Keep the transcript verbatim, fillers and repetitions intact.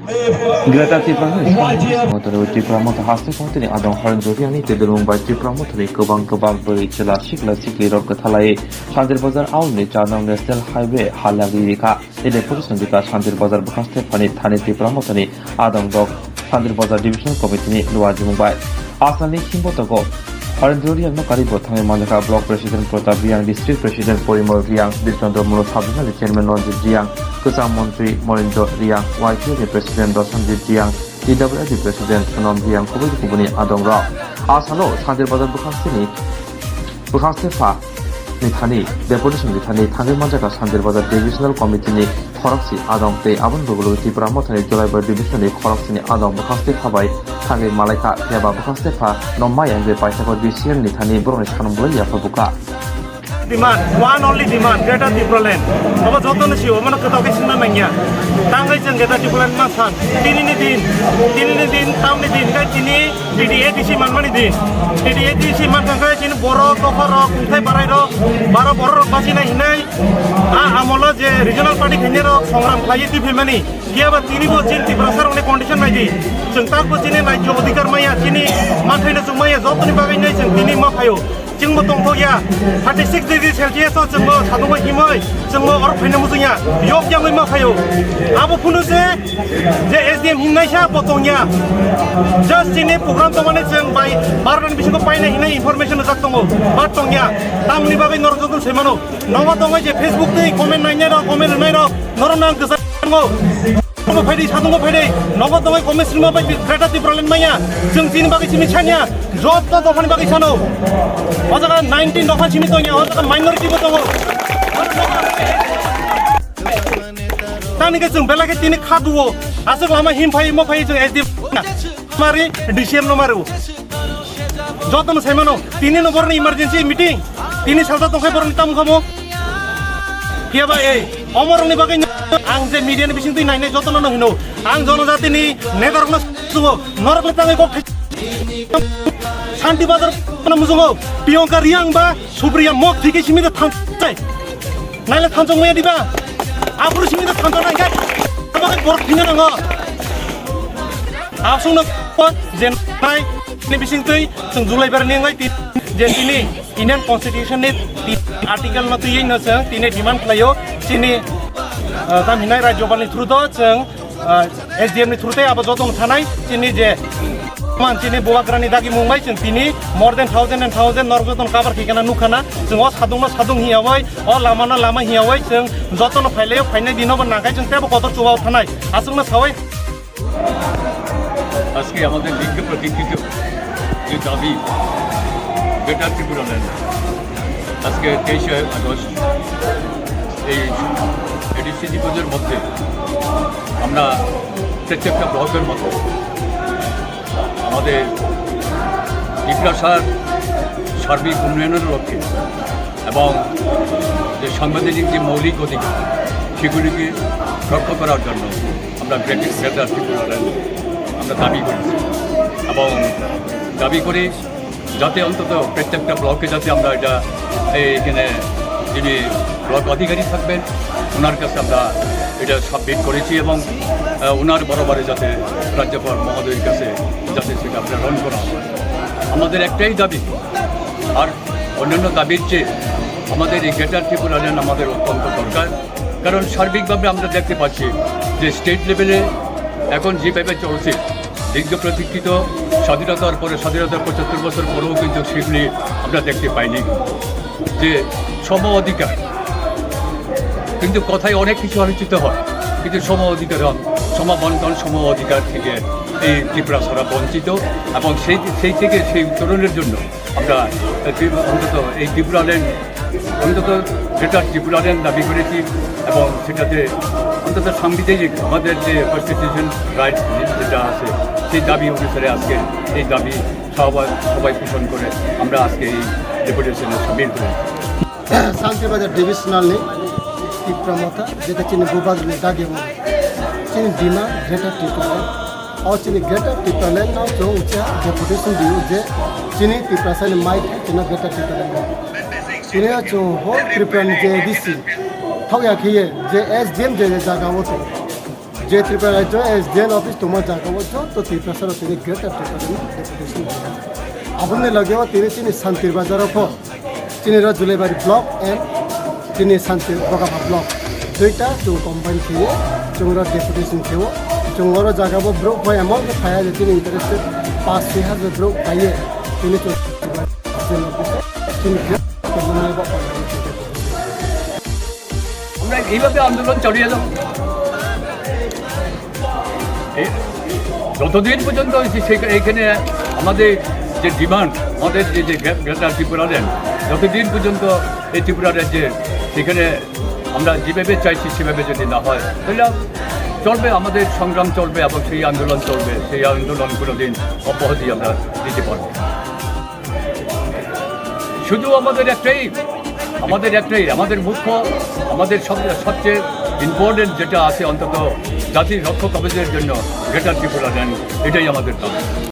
Greater Tipra Motha Tipra Motha haste kontini adong Harendra Reang ni tedrung bai Tipra Motha ni kwbang kwbang bwrwi chwla sikla sikli rok kwthalai Sandir Bazar aul ni chanang National Highway halagwi rikha. Ede photo songwika Sandir Bazar bwkhaste phani thani Tipra Motha ni adong dok Sandir Bazar Divisional Committee ni luajimung bai. Asalni Kimbotogo Harendra Reang no karibo thangwi manjakha Block President Pratap Reang, District President Porimol Reang, Birchandra Molo Sabjinali Chairman Ranjit Reang, Kwcham Montri Monindra Reang, Y T F ni President Rasanjit Reang, T W F ni President Sonam Reang kubui kubuni adong rok. A salo Sandir Bazar bwkhasteni bwkhaste pha ni thani deputation ni thani thangwi manjakha Sandir Bazar Divisional Committee ni khorokse adong tei aboni bwgwlwi Tipra Mothani Jolaibar Division ni khorokseni adong bwkhaste pha bai thangwi malaikha, phiya ba bwkhaste pha no maya wngwi paithakgo D C M ni thani borokni sanmung belai yapha bukha. Demand, one only demand, Greater Tipraland. Obo jotono sio, omono kwtal khe singna nangya. Tangwi chwng Greater Tipraland ma san. Tinini din, tinini din, tamni din, kai tini T D A D C manmani din. T D A D C mankha khe chini borok, dopharok, kungthai barairok, baro bororok bachina hinai. A amolo je regional party khainai rok songram khlaiwi twi phaimani, phiya ba tini bo chini Tiprasa rokni condition nai di. Chwng tak bo chini rajyo odhikar maya, chini manthaino chwng maya, jotoni bagwi nai chwng tini ma phaio. Chwng bo tongthok ya, thirty six degree Celsius o chwng bo sadungo himoi, chwng bo oro phaina muchung ya, yok yangwi ma phaio. Abo phunu se je S D M hinnaisa bo tongya. Just chini program tongmani chwng bai barani bisingo paina hinai information rijak tongo, but tongya. Tamni bagwi norok joto se mano. Nogo tongwi je Facebook tei comment nainai rok, comment rwnai rok, norok nang kwsa tongo. Nogo phaidi, sadungo phaidi, nogo tongwi comment srima bai Greater Tipraland maya. Chwng chini bagwi chini chanya, joto dophani bagwi sano. O jaga nineteen dopha simi tongya, o jaga minority bo tongo. Tani khe chwng belai khe tini kha duo, aswk lama him phai mo phai chwng S D M mari, D C M no maru. Jotono sai mano, tini no boroni emergency meeting, tini salta tongkhai boroni tam khamo. Phiya ba ei, omorokni bagwi ang je media ni bising twi nainai jotono no hino, ang jonojatini netarokno sugo, norokle tangwi kok thai. Santi Bazar no musungo, Piyongka Riang ba Supriya mok thike simi da thanchai. Naile thanchok maya diba? Aphuru simi da thanchok nai kai. Abo kai borok thina nango. Asung no je nai ni bising twi chwng July bar ni ngai ti je tini Indian Constitution ni ti article no twi no chwng tini demand khlaio chini, ah, tam hinai Rajyapal ni through do chwng ah, S D M ni through tei abo joto no thanai chini je man chini bubagrani dagi mung bai chwng tini more than thousand and thousand norok joto no cover khaikana nukhana chwng o sadung no sadung hiya bai o lama no lama hiya bai chwng joto no phailai o phainai dino bo nangkai chwng tebo kotor chuba o thanai aswk no sawi. আজকে আমাদের লিখিত প্রতিজ্ঞিত যে দাবি গ্রেটার ত্রিপুরা ল্যান্ড, আজকে তেইশে আগস্ট এই এডিসি দিবসের মধ্যে আমরা প্রত্যেকটা ব্লকের মধ্যে আমাদের ত্রিপুরাসার সার্বিক উন্নয়নের লক্ষ্যে এবং যে সাংবিধানিক যে মৌলিক অধিকার, সেগুলিকে রক্ষা করার জন্য আমরা গ্রেটার ত্রিপুরা ল্যান্ড আমরা দাবি করেছি এবং দাবি করি যাতে অন্তত প্রত্যেকটা ব্লকে যাতে আমরা এটা এই এখানে যিনি ব্লক অধিকারী থাকবেন, ওনার কাছে আমরা এটা সাবমিট করেছি এবং, আহ, ওনার বরাবরে যাতে রাজ্যপাল মহোদয়ের কাছে যাতে সেটা প্রেরণ করা হয়। আমাদের একটাই দাবি, আর অন্যান্য দাবির চেয়ে আমাদের এই গ্রেটার ত্রিপুরা ল্যান্ড আমাদের অত্যন্ত দরকার। কারণ সার্বিকভাবে আমরা দেখতে পাচ্ছি যে স্টেট লেভেলে এখন যেভাবে চলছে, দীর্ঘ প্রতীক্ষিত স্বাধীনতার পরে, স্বাধীনতার পঁচাত্তর বছর পরেও কিন্তু সেগুলি আমরা দেখতে পাইনি। যে সম অধিকার, কিন্তু কথায় অনেক কিছু আলোচিত হয়, কিন্তু সম অধিকার, সম বন্টন, সম অধিকার থেকে এই ত্রিপুরা সারা বঞ্চিত। এবং সেই, সেই থেকে সেই উত্তরণের জন্য আমরা ত্রি-, অন্তত এই ত্রিপুরা ল্যান্ড, অন্তত গ্রেটার ত্রিপুরা ল্যান্ড দাবি করেছি এবং সেটাতে অন্তত সাংবিধানিক আমাদের যে কনস্টিটিউশন রাইট যেটা আছে, সেই দাবি অনুসারে আজকে এই দাবি সবাই, সবাই পোষণ করে আমরা আজকে এই ডেপুটেশনে সামিল হই। Santir Bazar Divisional ni Tipra Motha, jeta chini bubagrani dagi bo, chini dima Greater Tipraland. O chini Greater Tipraland no chwng ucha deputation diu je chini Tiprasa ni mai khe chini Greater Tipraland no. Chini o chwng whole Tripura ni je A D C thok ya khiye je S D M je je jaga o to. Tripura Rajya S D N office tongma jaga o joto Tiprasa rok tini Greater Tipraland Deputation. Aboni loge o tini chini Santir Bazar o pho chini ro Julaibari block and chini Santir Bogaba block duita chung combine khiye chung ro deputation khiyo. Chung oro jaga bo bro phai amon khe phaya je chini interested pas soi hajar bro phaiye tini chung chini Greater Tipraland. আমরা এইভাবে আন্দোলন চালিয়ে যাব। এই যতদিন পর্যন্ত এই যে সেখা-, এখানে আমাদের যে ডিমান্ড, আমাদের যে, যে গ্রে-, গ্রেটার ত্রিপুরা ল্যান্ড, যতদিন পর্যন্ত এই ত্রিপুরা রাজ্যে সেখানে আমরা যেভাবে চাইছি সেভাবে যদি না হয়, তাহলে চলবে, আমাদের সংগ্রাম চলবে এবং সেই আন্দোলন চলবে। সেই আন্দোলন কোনোদিন অব্যাহতি আমরা দিতে পারবো না। শুধু আমাদের একটাই, আমাদের একটাই, আমাদের মুখ্য, আমাদের সব, সবচেয়ে ইম্পর্টেন্ট যেটা আছে, অন্তত জাতির রক্ষা কবচের জন্য গ্রেটার ত্রিপুরা ল্যান্ড, এটাই আমাদের দাবি।